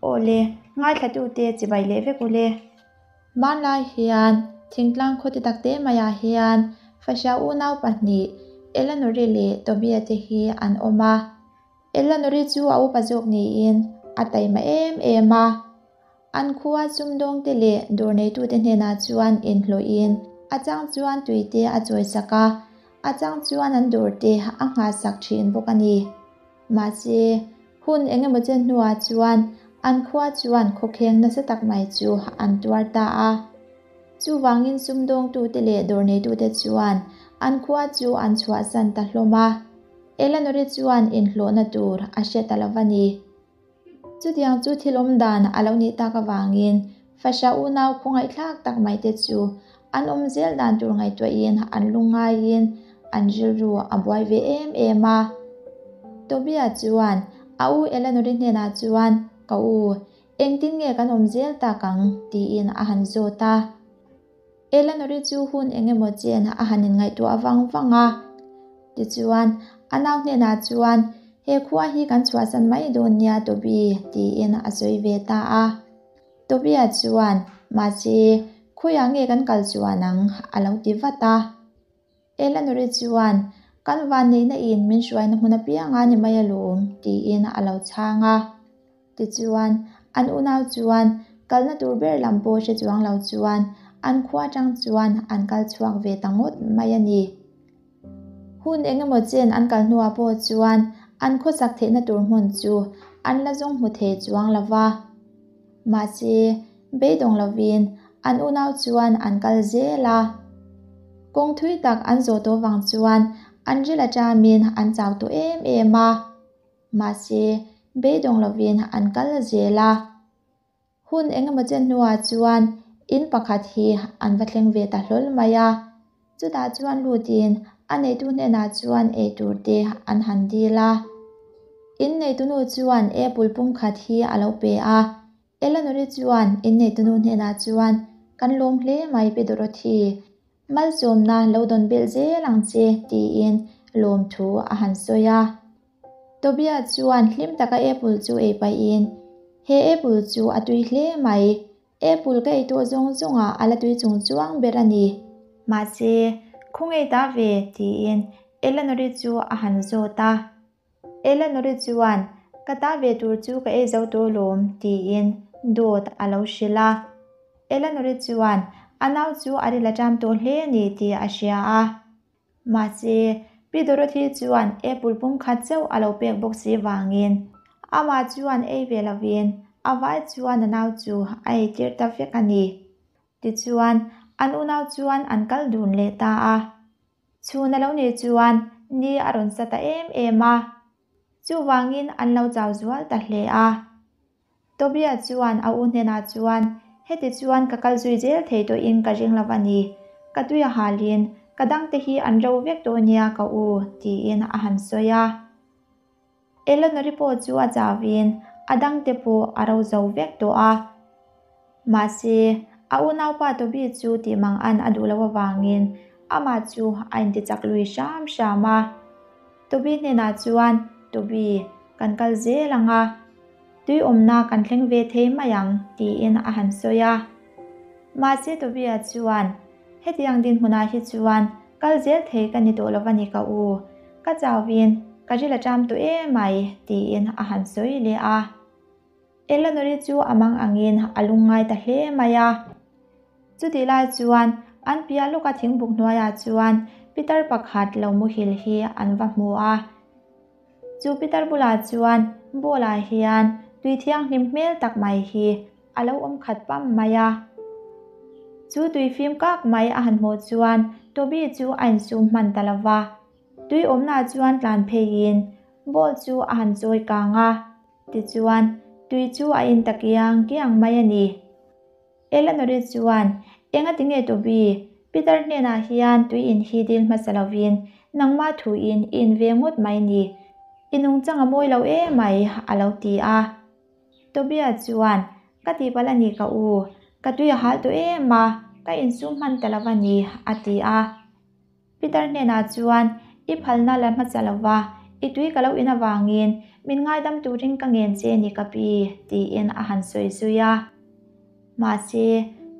Aw le, ngaithlatute chibai leh vek u le. Hmanlai hian thingtlang khaw ti takte maiah hian Fahria unau pahnih Eleanori leh Tobia te hi an awm a. Eleanori chu a upa zawk niin a taima em em a. An khua sumdawngte leh dawr neitute hnenah chuan inhlawhin a chang chuan tuite a chawisak a, a chang chuan an dawrte a nghahsak thin bawk a ni. Mahse, hun eng emaw chen hnuah chuan an khua chuan khawkheng nasa tak mai chu an tuar ta a. Chuvangin sumdawngtute leh dawr neitute chuan an khua chu an chhuahsan ta hlawm a. Eleanor-i chuan inhlawhna tur a hre ta lo va ni. Chutiang chu thil awm dan a lo nih tak avangin Fasha unau khawngaihthlak tak mai te chu an awm zel dan tur ngaihtuahin an lungngaiin an rilru a buai ve em em a. Tobia chuan a u Eleanor-i hnenah chuan, Ka u, engtin nge kan awm zel tak ang? tiin a han zawt a. Eleanor-i chu hun eng emaw chen a han inngaihtuah vang vang a. Tichuan, a nau hnenah chuan, He khua hi kan chhuahsan mai dawn nia Toby, tiin a sawi ve ta a. Toby-a chuan, Mahse, khawiah nge kan kal chuan ang? a lo ti vat a. Eleanor-i chuan, Kan vanneihna in min hruaina hmun apiang a ni mai alawm, tiin a lo chhang a. Tichuan, an unau chuan kalna tur ber lam pawh hre chuang lo chuan an khua atang chuan an kal chhuak ve ta ngawt mai a ni. Hun eng emaw chen an kal hnuah pawh chuan an khawsak theihna tur hmun chu an la zawng hmu thei chuang lo va. Mahse, beidawng lovin an unau chuan an kal zel a. Kawng thui tak an zawh tawh vang chuan an ril aṭamin an chau tawh em em a. Mahse, beidawng lovin an kal zel a. Hun eng emaw chen hnuah chuan in pakhat hi an va thleng ve ta hlawl mai a. Chutah chuan lutin a neitu hnenah chuan ei tur te an han dil a. In neitunu chuan apple pum khat hi a lo pe a. Eleanor-i chuan in neitunu hnenah chuan, Kan lawm hle mai Pi Dorothy. Malsawmna lo dawn belh zel ang che, tiin lawmthu a han sawi a. Tobia chuan hlim taka apple chu ei pahin, He apple chu a tui hle mai. Apple ka ei tawh zawng zawngah a la tui chung chuang ber a ni. Mahse, khawngaih ta ve, tiin Eleanor-i chu a han zawt a. Eleanor-i chuan, Ka ta ve tur chu ka ei zo tawh lawm, tiin dawt a lo hrilh a. Eleanor-i chuan a nau chu a ril a ṭam tawh hle a ni tih a hria a. Mahse, Pi Dorothy chuan apple pum khat chauh a lo pek bawk si vangin amah chuan ei ve lovin a vai chuan a nau chu a eitir ta vek a ni. Tichuan, an unau chuan an kal dun leh ta a. Chhun a lo nih chuan ni a rawn sa ta em em a, chuvangin an lo chau zual ta hle a. Tobia chuan a u hnenah chuan, Heti chuan ka kal zui zel thei tawhin ka ring lo a ni. Ka tui a halin ka dangte hi an ro vek tawh nia ka u, tiin a han sawi a. Eleanor-i pawh chu a chauhin a dangte pawh a ro zo vek tawh a. Mahse, a unaupa Toby chu tih mang an a duh loh avangin amah chu a intichak lui hram hram a. Toby hnenah chuan, Toby, kan kal zel ang a. Tui awmna kan thleng ve thei mai ang, tiin a han sawi a. Mahse Toby-a chuan, Hetiang dinhmunah hi chuan kal zel thei ka ni tawh lo va ni ka u. Ka chauhin ka ril a ṭam tawh em mai, tiin a han sawi leh a. Eleanor-i chu a mang angin a lungngai ta hle mai a. Chutih lai chuan an piah lawka thingbuk hnuaiah chuan pitar pakhat lo muhil hi an va hmu a. Chu pitar bulah chuan bowl-ah hian tui thianghlim hmel tak mai hi a lo awm khat pam mai a. Chu tui fim kak mai a han hmuh chuan Toby chu a insum hman ta lo va. Tui awmnaah chuan tlan pheiin bowl chu a han chawi kang a, tichuan tui chu a in ta kiang kiang mai a ni. Eleanor-i chuan, Engati nge Toby, Peter hnenah hian tui in hi dil hmasa lovin nangmah thuin i in ve ngawt mai ni. I nungchang a mawi lo emai, a lo ti a. Toby-a chuan, Ka tihpalh a ni ka u, ka tui a hal tawh em a, ka insum hman ta lo a ni, a ti a. Peter hnenah chuan, I phalna la hmasa lo va, I tui ka lo in avangin min ngaidam turin ka ngen che ni ka pi, tiin a han sawi zui a. Mahse,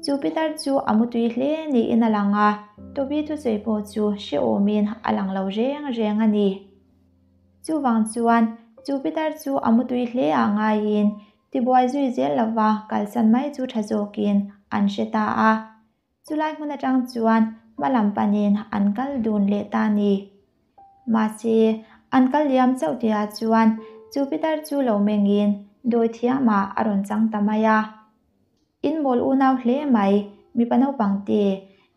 chu pitar chu a mutui hle niin a lang a, Toby thusawi pawh chu hrehawmin a lang lo reng reng a ni. Chuvang chuan chu pitar chu a mutui hle ah ngaiin tibuai zui zel lova kalsan mai chu tha zawkin an hre ta a. Chulai hmun atang chuan hma lam panin an kal dun leh ta ni. Mahse, an kal liam chauh tihah chuan chu pitar chu lo mengin dawi thiamah a rawn chang ta mai a. In mawl unau hle mai, mipa naupang te,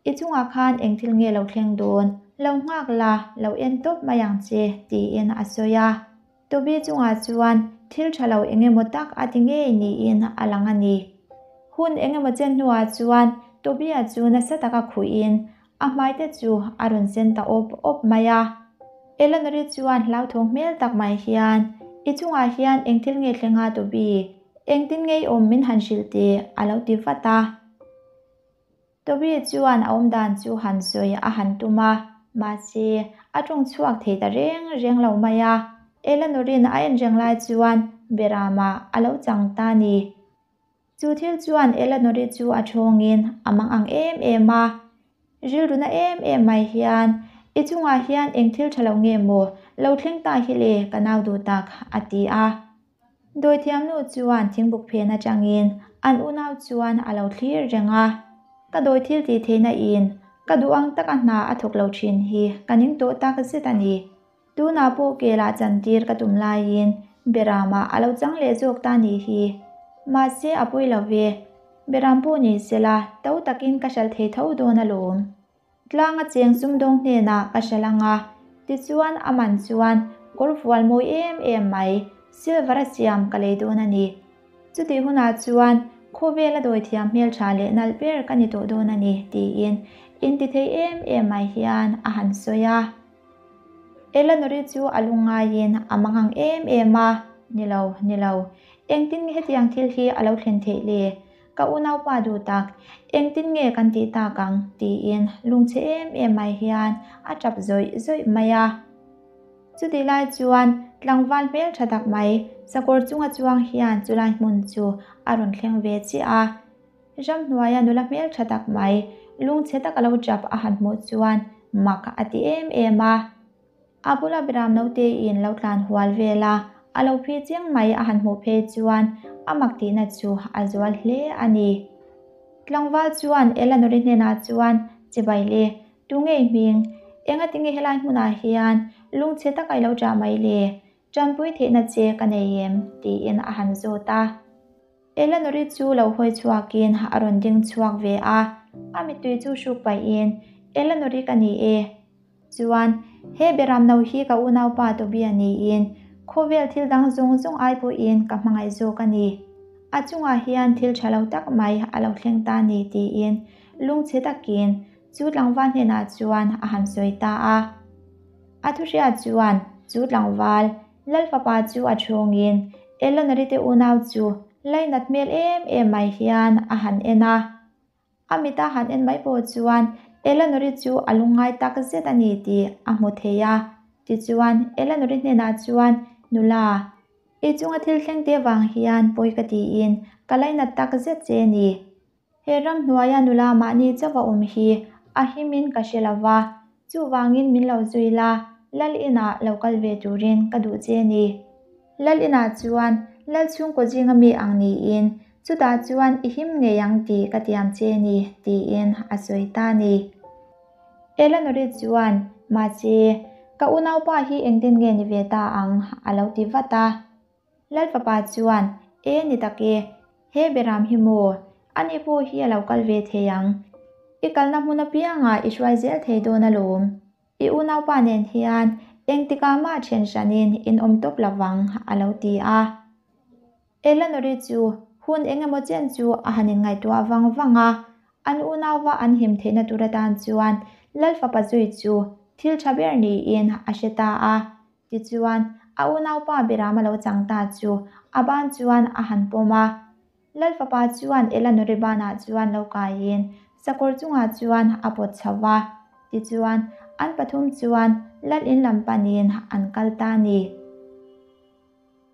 i chungah khan eng thil nge lo thleng dawn, lo nghak la, lo en tawp mai ang che, tiin a sawi a. Toby chungah chuan thil tha lo eng emaw tak a ti ngei niin a lang a ni. Hun eng emaw chen hnuah chuan Toby-a chu nasa taka khuihin a hmaite chu a rawn sen ta awp awp mai a. Eleanor-i chuan hlauthawng hmel tak mai hian, I chungah hian eng thil nge thleng a Toby? Engtin nge i awm min han hrilh teh? a lo ti vat a. Toby chuan a awmdan chu han sawi a han tum a, mahse a tawng chhuak thei ta reng reng lo mai a. Eleanor-in a en reng lai chuan Berama a lo chang ta a ni. Chu thil chuan Eleanor-i chu a thawngin a mang ang em em a. Rilruna em em mai hian, I chungah hian eng thil tha lo nge maw lo thleng ta hi le ka nau duh tak, a ti a. Dawithiamnu chuan thingbuk phen atangin an unau chuan a lo thlir reng a. Ka dawi thil tih theihna in ka duh ang taka hna a thawk lo thin hi ka ning tawh tak zet a ni. Tunah pawh kelah chantir ka tum laiin Beramah a lo chang leh zawk ta nih hi. Mahse a pawi lo ve. Beram pawh ni sela to takin ka hralh thei tho dawn alawm. Tlanga cheng sumdawng hnenah ka hralh ang a, tichuan a man chuan kawr fual mawi em em mai, silver a siam ka lei dawn a ni. Chutih hunah chuan khawvela dawi thiam hmeltha leh nalh ber ka ni tawh dawn a ni, tiin intithei em em mai hian a han sawi a. Eleanor-i chu a lungngaiin a mangang em em a, Ni lo, ni lo, engtin nge hetiang thil hi a lo thlen theih le? Ka unaupa duh tak, engtin nge kan tih tak ang? tiin lungchhe em em mai hian a tap zawih zawih mai a. Chutih lai chuan tlangval hmel tha tak mai sakawr chunga chuang hian chulai hmun chu a rawn thleng ve chiah a. Ramhnuaia nula hmel tha tak mai lungchhe taka lo tap a han hmuh chuan mak a ti em em a. A bula Biram naute in lo tlan hual vel a, a lo phi chiang mai a han hmuh phei chuan a mak tihna chu a zual hle a ni. Tlangval chuan Eleanor-i hnenah chuan, Chibai le, tu ngei hming, engati nge helai hmunah hian lungchhe taka i lo ṭah mai le, ṭanpui theihna che ka nei em? tiin a han zawt a. Eleanor-i chu lo hawi chhuakin a rawn ding chhuak ve a, a mittui chu hruk pahin, Eleanor-i ka ni e. Chuan, he Beram no hi ka unaupa Toby-a niin, khawvel thil dang zawng zawng ai pawhin ka hmangaih zawk a ni. A chungah hian thil tha lo tak mai a lo thleng ta ni tiin lungchhe takin chu tlangval hnenah chuan a han sawi ta a. A thuhriat chuan chu tlangval Lal fapa chu a chhungin Eleanor-i te unau chu lainat hmel em em mai hian a han en a. A mita han en mai pawh chuan Eleanor-i chu a lungngai tak zet a ni tih a hmu thei a. Tichuan, Eleanor-i hnenah chuan, Nula, i chunga thil thleng te vang hian pawi ka tiin ka lainat tak zet che a ni. He ramhnuaia nula mahni chauh a awm hi a himin ka hre lo va, chuvangin min lo zui la, Lal inah lo kal ve turin ka duh che a ni. Lal inah chuan Lal chhungkaw zinga mi ang niin chutah chuan i him ngei ang tih ka tiam che a ni, tiin a sawi ta a ni. Eleanor-i chuan, Mahse, ka unaupa hi engtin nge ni ve ta ang? a lo ti vat a. Lal fapa chuan, E ni tak e, he Beram hi maw? Ani pawh hi a lo kal ve thei ang. I kalna hmun apiangah i hruai zel thei dawn alawm. I unaupa nen hian engtikah mah then hranin in awm tawp lovang, a lo ti a. Eleanor-i chu hun eng emaw chen chu a han inngaihtuah vang vang a, an unauva an him theihna tur atan chuan Lal fapa zui chu thil tha ber niin a hre ta a. Tichuan, a unaupa Beram a lo chang ta chu a ban chuan a han pawm a. Lal fapa chuan Eleanor-i banah chuan lo kaiin sakawr chungah chuan a pawt chho va. Tichuan, an pathum chuan Lal in lam panin an kal ta a ni.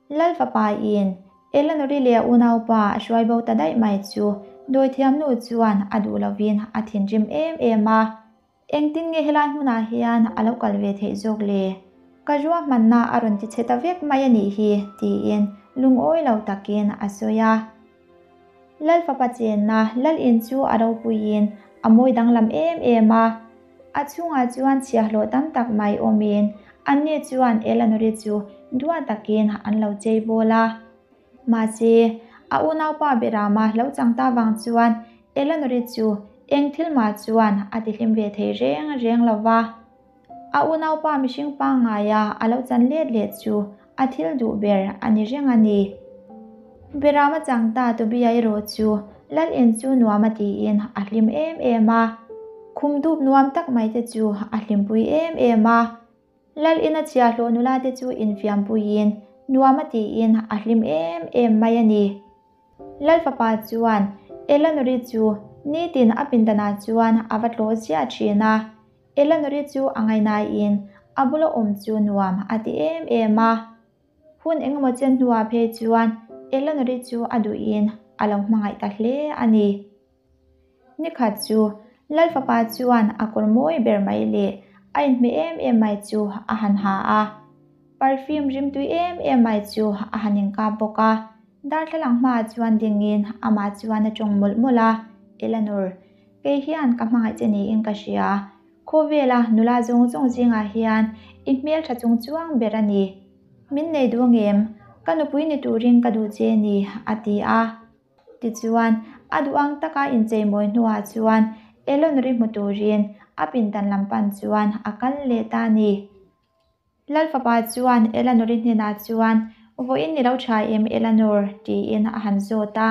Lal fapa in Eleanor-i leh a unaupa a hruai bo ta daih mai chu dawithiamnu chuan a duh lovin a thinrim em em a. Engtin nge helai hmunah hian a lo kal ve theih zawk le? Ka ruahmanna a rawn ti chhe ta vek mai a nih hi, tiin lungawi lo takin a sawi a. Lal fapa chenna Lal in chu a ropuiin a mawi danglam em em a. A chhungah chuan chhiahhlawh tam tak mai awmin anni chuan Eleanor-i chu duah takin an lo chei bawl a. Mahse, a unaupa Berama lo chang ta vang chuan Eleanor-i chu eng thil mah chuan a tihlim ve thei reng reng lo va. A unaupa mihring pangngaia a lo chan let leh chu a thil duh ber a ni reng a ni. Berama chang ta Tobia erawh chu Lal in chu nuam a tiin a hlim em em a. Khum dup nuam tak mai te chu a hlimpui em em a. Lal ina chhiahhlawh nula te chu infiampuiin nuam a tiin a hlim em em mai a ni. Lal fapa chuan Eleanor-i chu nitin a pindanah chuan a va tlawh ziah thin a. Eleanor-i chu a ngainaiin a bula awm chu nuam a ti em em a. Hun engemaw chen hnuah phei chuan Eleanor-i chu a duhin a lo hmangaih ta hle a ni. Nikhat chu Lal fapa chuan a kawr mawi ber mai leh a inhmeh em em mai chu a han ha a. Perfume rimtui em em mai chu a han inkap bawk a. Darthlalang hmaah chuan dingin amah chuan a tawng mawlh mawlh a, Eleanor, kei hian ka hmangaih che niin ka hria. Khawvela nula zawng zawng zingah hian i hmeltha chung chuang ber a ni. Min nei duh angem? Ka nupui ni turin ka duh che ni, a ti a. Tichuan, a duh ang taka incheimawi hnuah chuan Eleanor-i hmu turin a pindan lam pan chuan a kal leh ta a ni. Lal fapa chuan Eleanor-i hnenah chuan, Vawiin ni lo tha em Eleanor? tiin a han zawt a.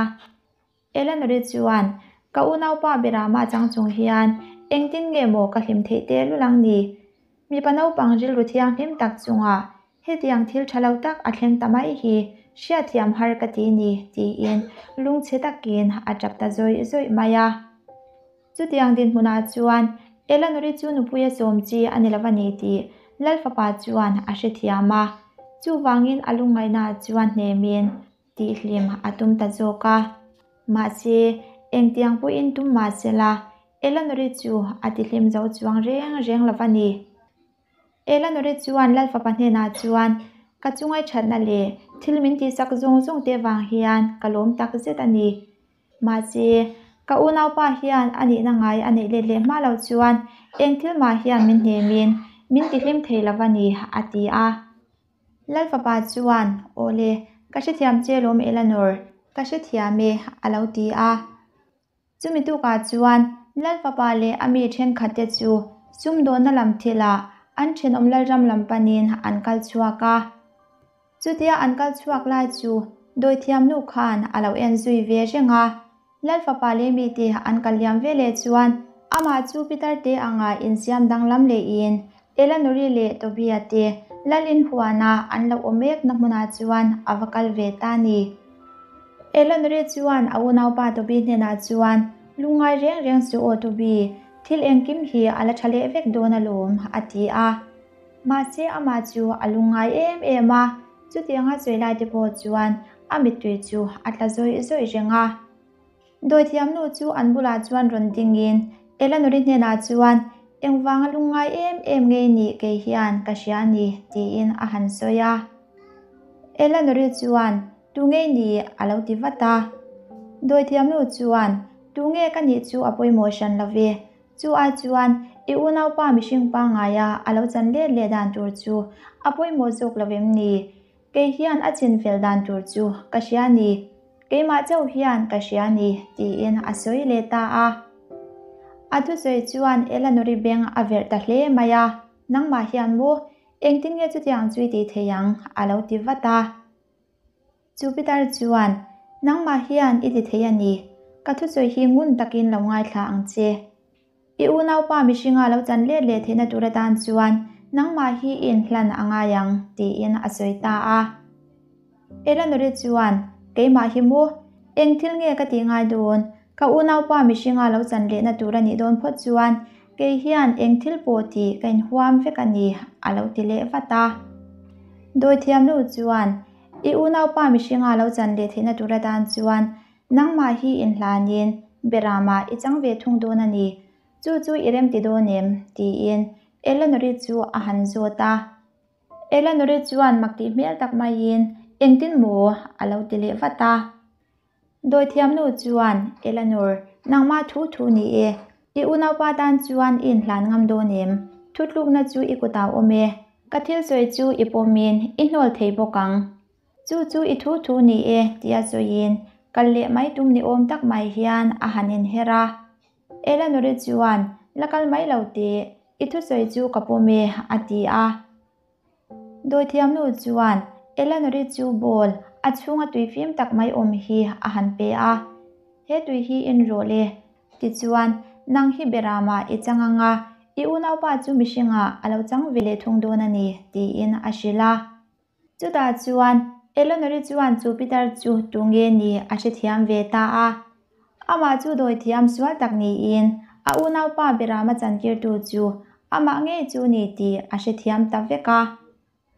Eleanor-i chuan, Ka unaupa berah mah chang chung hian engtin nge maw ka hlim theih tehlul ang ni? Mipa naupang rilru thianghlim tak chungah Hetiang thil tha lo tak a thleng ta mai hi hriatthiam har ka ti ni, tiin lungchhe takin a tap ta zawih zawih mai a. Chutiang dinhmunah chuan Eleanor-i chu nupuia sawm chi a ni lo a ni tih Lal fapa chuan a hrethiam a. Chuvangin a lungngaihnaah chuan hnemin tihhlim a tum ta zawk a. Mahse, engtiang pawhin tum mah sela, Eleanor-i chu a tihhlim zo chuang reng reng lo a ni. Eleanor-i chuan Lal fapa hnenah chuan, Ka chungai thatna leh thil min tihsak zawng zawng te vang hian ka lawm tak zet a ni. Mahse, ka unaupa hian a nihna ngai a neih let leh hma loh chuan eng thil mah hian min hnemin min tihlim thei lo a ni, a ti a. Lal fapa chuan, Awle, ka hrethiam che lawm Eleanor, ka hrethiam e, a lo ti a. Chumi tukah chuan Lal fapa leh a mi thenkhatte chu sumdawnna lam thilah an thenawm Lalram lam panin an kal chhuak a. Chutia an kal chhuak lai chu dawithiamnu khan a lo en zui ve reng a. Lal fapa leh mite an kal liam ve leh chuan amah chu Peter te anga insiam danglam lehin Eleanor-i leh Tobiah te Lalin huana an lo awm mekna hmunah chuan a va kal ve ta a ni. Eleanor-i chuan a unaupa Toby hnenah chuan, Lungngai reng reng suh aw Toby, thil engkim hi a la tha leh vek dawn alawm, a ti a. Mahse amah chu a lungngai em em a, chutianga sawi lai te pawh chuan a mittui chu a tla zawih zawih reng a. Dawithiamnu chu an bulah chuan rawn dingin Eleanor-i hnenah chuan, Engvanga lungngai em em ngei nih kei hian ka hria a ni, tiin a han sawi a. Eleanor-i chuan, Tu ngei ni? a lo ti vat a. Dawithiamnu chuan, Tu nge ka nih chu a pawimawh hran lo ve. Chu ai chuan i unaupa mihring pangngaia a lo chan let leh dan tur chu a pawimawh zawk lo em ni? Kei hian a chin fel dan tur chu ka hria ni, keimah chauh hian ka hria ni, tiin a sawi leh ta a. A thusawi chuan Eleanor-i beng a verh ta hle mai a, Nangmah hian maw, engtin nge chutiang chu i tih thei ang? a lo ti vat a. Chu Peter chuan, Nangmah hian i ti thei a ni, ka thusawi hi ngun takin lo ngaithla ang che. I unaupa mihringa lo chan let leh theihna tur atan chuan nangmah hi i inhlan a ngai ang, tiin a sawi ta a. Eleanor-i chuan, Keimah hi maw? Eng thil nge ka tih ngai dawn? Ka unaupa mihringa lo chan lehna tur a nih dawn phawt chuan Kei hian eng thil pawh tih ka inhuam vek a ni, a lo ti leh vat a. Dawithiamnu chuan, I unaupa mihringa lo chan leh theihna tur atan chuan nangmah hi inhlanin Beramah i chang ve thung dawn a ni. Chu chu i remti dawn em? tiin Eleanor-i chu a han zawt a. Eleanor-i chuan mak tih hmel tak maiin, Engtin maw? a lo ti leh vat a. Dawithiamnu chuan, Eleanor, nangmah thu thu ni e. I unaupa tan chuan i inhlan ngam dawn em? Thutlukna chu i kutah awm e. Ka thil sawi chu i pawmin i hnawl thei bawk ang. Chu chu i thu thu ni e, tia sawiin kal leh mai tum ni awm tak mai hian a han inher a. Eleanor-i chuan, La kal mai lo teh, i thusawi chu ka pawm e, a ti a. Dawithiamnu chuan Eleanor-i chu bowl a chhunga tui fim tak mai awm hi a han pe a. He tui hi in rawh le. Tichuan, nang hi Beramah i chang ang a, i unaupa chu mihringah a lo chang ve leh thung dawn a ni, tiin a hrilh a. Chutah chuan Eleanor-i chuan chu pitar chu tu nge ni a hrethiam ve ta a. Amah chu dawithiam sual tak niin a unaupa Berama chantirtu chu amah ngei chu ni tih a hrethiam ta vek a.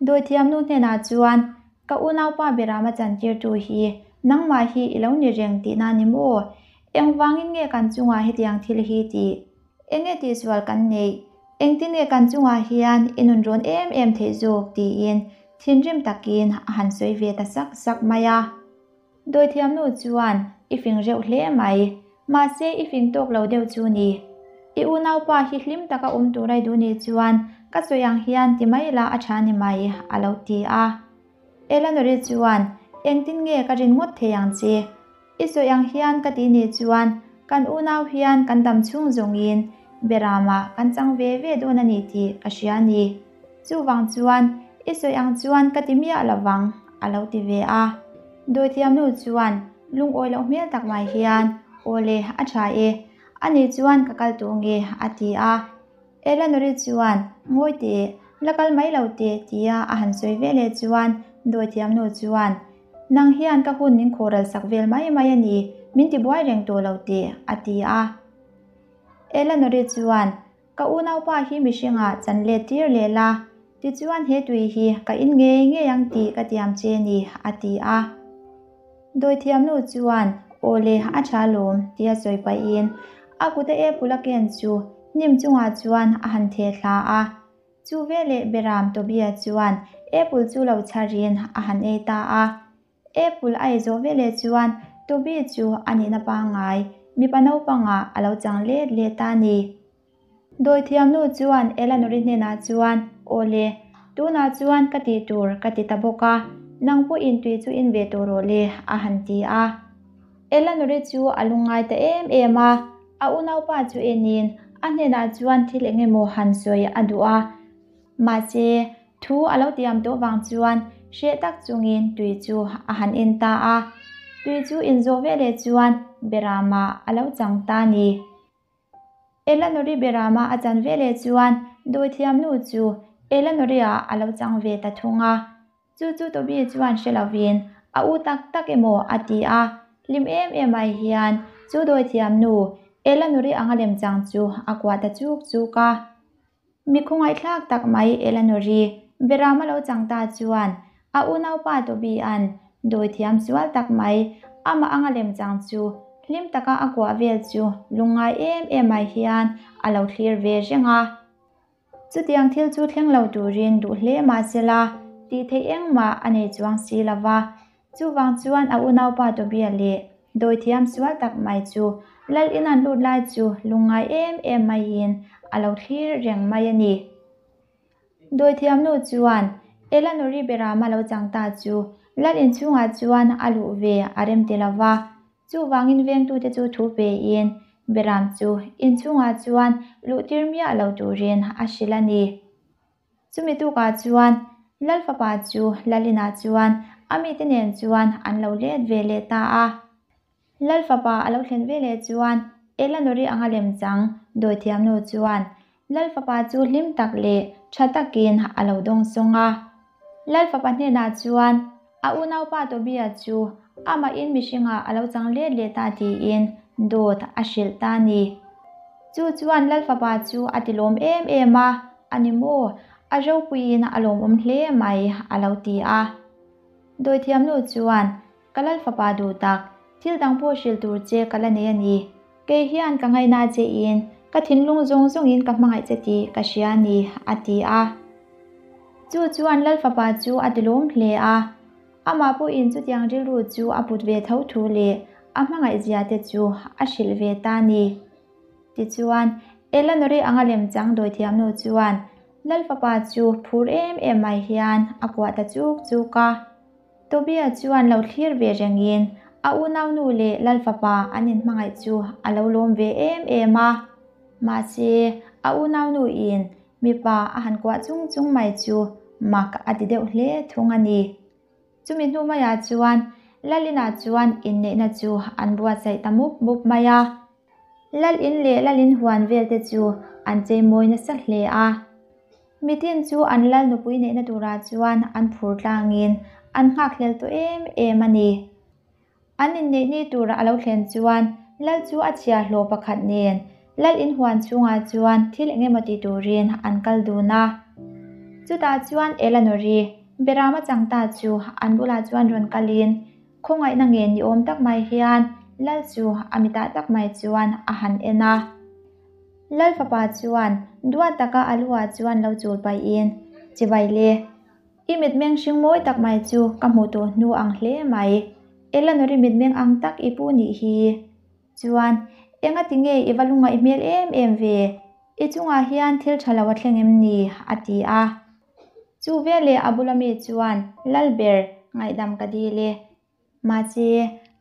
Dawithiamnu hnenah chuan, Ka unaupa Berama chantirtu hi nangmah hi i lo ni reng tihna ni maw? Engvangin nge kan chungah hetiang thil hi tih? Enge tihsual kan neih? Engtin nge kan chungah hian i nun rawn em em theih zawk? tiin thinrim takin a han sawi ve ta sak sak mai a. Dawithiamnu chuan, I fing reuh hle mai. Mahse i fing tawk lo deuh chu ni. I unaupa hi hlim taka awm tur ai duh nih chuan ka sawi ang hian ti mai la a tha ni mai, a lo ti a. Eleanor-i chuan, Engtin nge ka rin ngawt thei ang che? I sawi ang hian ka ti nih chuan kan unau hian kan dam chhung zawngin Beramah kan chang ve ve dawn a ni tih ka hria a ni. Chuvang chuan i sawi ang chuan ka ti miah lo vang, a lo ti ve a. Dawithiamnu chuan lungawi loh hmel tak mai hian, Aw le, a tha e. Ani chuan ka kal tawh nge, a ti a. Eleanor-i chuan, Ngawi teh, la kal mai lo teh, tia a han sawi ve leh chuan Dawithiamnu chuan, Nang hian ka hun min khawhral sak vel mai mai a ni, min ti buai reng tawh lo teh, a ti a. Eleanor-i chuan, Ka unaupa hi mihringah chan let tir leh la, tichuan he tui hi ka in ngei ngei ang tih ka tiam che ni, a ti a. Dawithiamnu chuan, Aw le, a tha lawm, tia sawi pahin a kuta apple a ken chu hnim chungah chuan a han theh thla a. Chu veleh Beram Tobia chuan apple chu lo chharin a han ei ta a. Apple a ei zawh veleh chuan Toby chu a nihna pangngai mipa naupangah a lo chang let let ta a ni. Dawithiamnu chuan Eleanor-i hnenah chuan, Aw le, tunah chuan ka tih tur ka ti ta bawk a, nang pawhin tui chu in ve tawh rawh le, a han ti a. Eleanor-i chu a lungngai ta em em a, a unaupa chu enin a hnenah chuan thil eng emaw han sawi a duh a. Mahse, thu a lo tiam tawh vang chuan hreh tak chungin tui chu a han en ta a. Tui chu inzawh veleh chuan Beramah a lo chang ta a ni. Eleanor-i Berama a chan veleh chuan dawithiamnu chu Eleanor-i-ah a lo chang ve ta thung a. Chu chu Toby chuan hre lovin a u tak tak emaw a ti a, hlim em em ai hian chu dawithiamnu Eleanor-i anga lemchang chu a kuah ta chuk chuk a. Mi khawngaihthlak tak mai Eleanor-i Berama lo chang ta chuan a unaupa Toby-a'n dawithiam sual tak mai amah anga lemchang chu hlim taka a kuah vel chu lungngai em em ai hian a lo thlir ve reng a. Chutiang thil chu thleng lo turin duh hle mah sela tih theih engmah a nei chuang si lo va. Chuvang chuan a unaupa Tobia leh dawithiam sual tak mai chu lal in an lut lai chu lungngai em em maiin a lo thlir reng mai a ni. Dawithiamnu chuan Eleanor-i Berama lo chang ta chu lal inchhungah chuan a luh ve a rem ti lo va. Chuvangin vengtute chu thu pein Beram chu inchhungah chuan luhtir miah lo turin a hrilh a ni. Chumi tukah chuan Lal fapa chu Lalinah chuan a mite nen chuan an lo let ve leh ta a. Lal fapa a lo thlen ve leh chuan Eleanor-i anga lemchang dawithiamnu chuan Lal fapa chu hlim tak leh tha takin a lo dawng sawng a. Lal fapa hnenah chuan a unaupa Tobia chu amahin mihringah a lo chang let leh ta tiin dawt a hrilh ta a ni. Chu chuan Lal Fapa chu a ti lawm em em a, A ni maw? A ropuiin a lawmawm hle mai, a lo ti a. Dawithiamnu chuan, Ka Lal Fapa duh tak, thil dang pawh hrilh tur che ka la nei a ni. Kei hian ka ngaihna che in, ka thinlung zawng zawngin ka hmangaih che tih ka hria a ni, a ti a. Chu chuan Lal Fapa chu a ti lawm hle a. Amah pawhin chutiang rilru chu a put ve tho thu leh a hmangaih zia te chu a hrilh ve ta a ni. Tichuan, Eleanor-i anga lemchang dawithiamnu chuan Lal Fapa chu phur em em mai hian a kuah ta chuk chuk a. Tobia chuan lo thlir ve rengin a unaunu leh Lal Fapa an inhmangaih chu a lo lawm ve em em a. Mahse, a unaunuin Mipa a han kuah chung chung mai chu mak a ti deuh hle thung a ni. Chumi hnu maiah chuan Lalina chuan inneihna chu an buatsaih ta mup mup mai a. Lalin leh Lalin huan vel te chu an cheimawi nasa hle a. Mitin chu an Lal nupui neihna turah chuan an phur tlangin an nghakhlel tawh em em a ni. An inneih ni tura a lo thlen chuan Lal chu a chhia hlawh pakhat nen Lal in huan chhungah chuan thil eng emaw ti turin an kal dun a. Chutah chuan Elanori, Berama changta chu an bulah chuan rawn kalin khawngaihna ngen ni awm tak mai hian Lal chu a mitah tak mai chuan a han en a. Lal fapa chuan duat taka a luah chuan lo chul pahin, Chibai le. I mitmeng hring mawi tak mai chu ka hmuh tawh hnu ang hle mai. Eleanor-i mitmeng ang tak i pu nih hi. Chuan, enga ti nge i va lungaih hmel em em ve? I chungah hian thil tha lo a thleng em ni? a ti a. Chu veleh a bula mi chuan, Lalber, ngaihdam ka dil e. Mahse,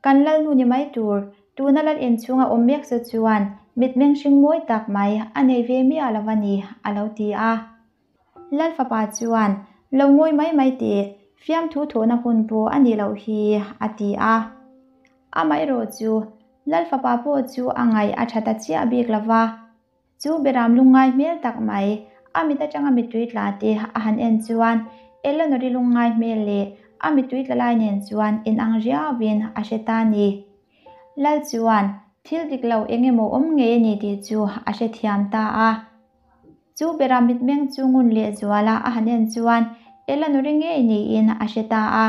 kan lalnu ni mai tur, tuna lal inchhunga awm mek chu chuan mitmeng hring mawi tak mai a nei ve miah lo a ni, a lo ti a. Lal fapa chuan, Lo ngawi mai mai teh, fiamthu thawhna hun pawh a nih loh hi, a ti a. Amaherawh chu, lal fapa pawh chu a ngaih a tha ta chiah bik lo va. Chu Beram lungngai hmel tak mai, a mit atanga mittui tla te a han en chuan Eleanor-i lungngai hmel leh a mittui tla lai nen chuan inang riauin a hre ta ni. Lal chuan thil dik lo eng emaw awm ngei a ni tih chu a hrethiam ta a. Chu Beram mitmeng chu ngun leh zuala a han en chuan Eleanor-i ngei niin a hre ta a.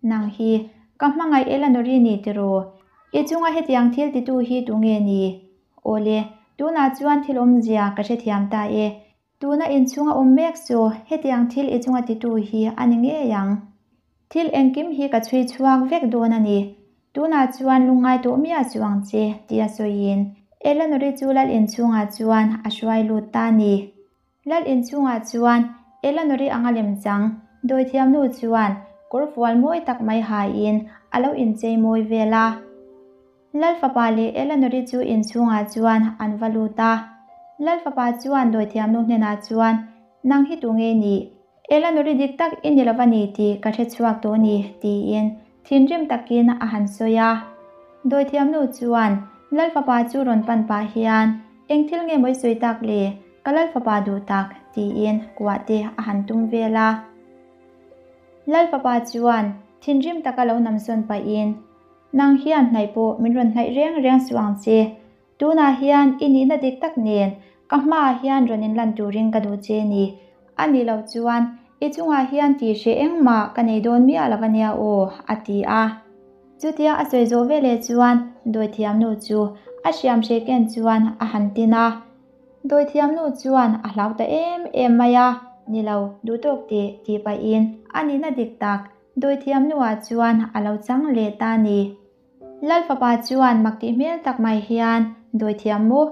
Nang hi ka hmangaih Eleanor-i ni tiraw? I chunga hetiang thil titu hi tu nge ni? Awle, tunah chuan thil awmzia ka hrethiam ta e. Tuna inchhunga awm mek chu hetiang thil i chunga titu hi a ni ngei ang. Thil engkim hi ka chhui chhuak vek dawn a ni. Tunah chuan lungngai tawh miah suh ang che, tia sawiin Eleanor-i chu lal inchhungah chuan a hruai lut ta a ni. Lal inchhungah chuan Eleanor-i anga lemchang dawithiamnu chuan kawr fual mawi tak mai haiin a lo inchei mawi vel a. Lal fapa leh Eleanor-i chu inchhungah chuan an va lut a. Lal fapa chuan dawithiamnu hnenah chuan, Nang hi tu nge nih? Eleanor-i dik tak i ni lova ni tih ka hre chhuak tawh ni, tiin thinrim takin a han sawi a. Dawithiamnu chuan Lal fapa chu rawn pan pah hian, Eng thil nge maw i sawi tak le? Ka Lal fapa duh tak, tiin kuah te a han tum vel a. Lal fapa chuan thinrim taka lo namsawn pahin, Nang hian hnaih pawh min rawn hnaih reng reng suh ang che. Tunah hian i nihna dik tak nen ka hmaah hian rawn inlan turin ka duh che ni. A nih loh chuan i chungah hian tih hreh engmah ka nei dawn miah lo a nia aw, a ti a. Chutia a sawi zawh veleh chuan dawithiamnu chu a hriam hreh ken chuan a han tin a. Dawithiamnu chuan a hlau ta em em mai a, Ni lo, duh tawk teh, tih pahin a nihna dik tak dawithiamnuah chuan a lo chang leh ta a ni. Lal fapa chuan mak tih hmel tak mai hian, Dawithiam maw?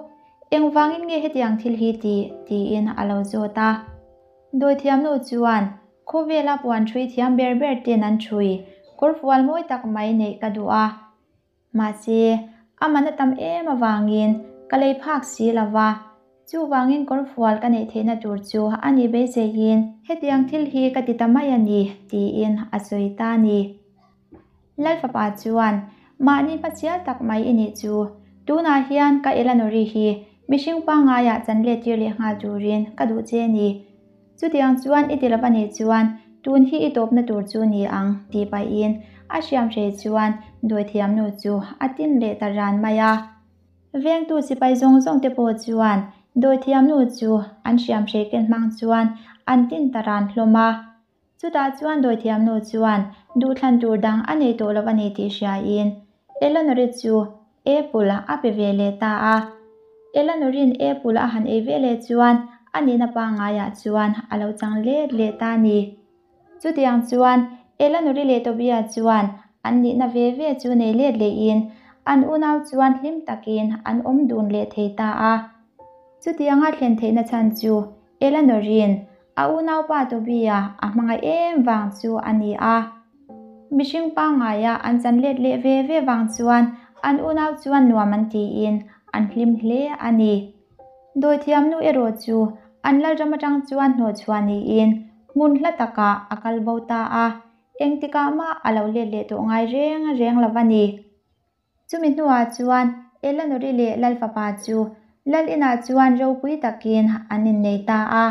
Engvangin nge hetiang thil hi tih? tiin a lo zawt a. Dawithiamnu chuan, Khawvela puan ṭhui thiam ber ber ten an ṭhui, kawrfual mawi tak mai neih ka duh a. Mahse, a man a tam em avangin ka lei phak si lo va, chuvangin kawrfual ka neih theihna tur chu a nih beiseiin hetiang thil hi ka ti ta mai a ni, tiin a sawi ta a ni. Lal fapa chuan, Mahni hmachial tak mai i nih chu. Tunah hian ka Eleanor-i hi mihring pangaiah chan let tir leh nghal turin ka duh che a ni. Chutiang chuan i ti lova nih chuan tun hi i tawpna tur chu ni ang, tih pahin a hriamhrei chuan dawithiamnu chu a tin leh ta ran mai a. Vengtu sipai zawng zawng te pawh chuan dawithiamnu chu an hriamhrei ken hmang chuan an tin ta ran hlawm a. Chutah chuan dawithiamnu chuan duhthlan tur dang a nei tawh lo a ni tih hriain Eleanor-i chu apple a pe ve leh ta a. Eleanor-i'n apple a han ei ve leh chuan a nihna pangaiah chuan a lo chang let leh ta a ni. Chutiang chuan Eleanor-i leh Tobiah chuan an nihna ve ve chu nei let lehin an unau chuan hlim takin an awm dun leh thei ta a. Chutianga thlen theihna chhan chu Eleanor-i'n a unaupa Tobiah a hmangaih em vang chu a ni a. Mihring pangngaia an chan let leh ve ve vang chuan an unau chuan nuam an tiin an hlim hle a ni. Dawithiamnu erawh chu an lalram atang chuan hnawhchhuah niin hmun hla takah a kal bo ta a, engtikah mah a lo let leh tawh ngai reng reng lo a ni. Chumi hnuah chuan Eleanor-i leh Lalfapa chu Lal inah chuan ropui takin an innei ta a.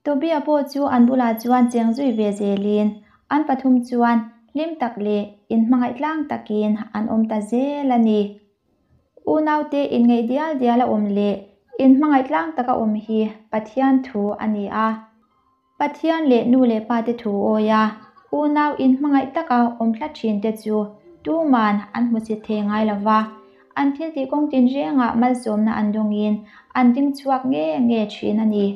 Tobiah pawh chu an bulah chuan cheng zui ve zelin an pathum chuan hlim tak leh inhmangaih tlang takin an awm ta zel a ni. Unaute inngeih dial dial a awm leh inhmangaih tlang taka awm hi Pathian thu a ni a. Pathian leh nu leh pate thu awi a, unau inhmangaih taka awm tlat thin te chu tuman an hmusit thei ngai lo va, an thiltih kawng tinrengah malsawmna an dawngin an ding chhuak nge nge thin a ni.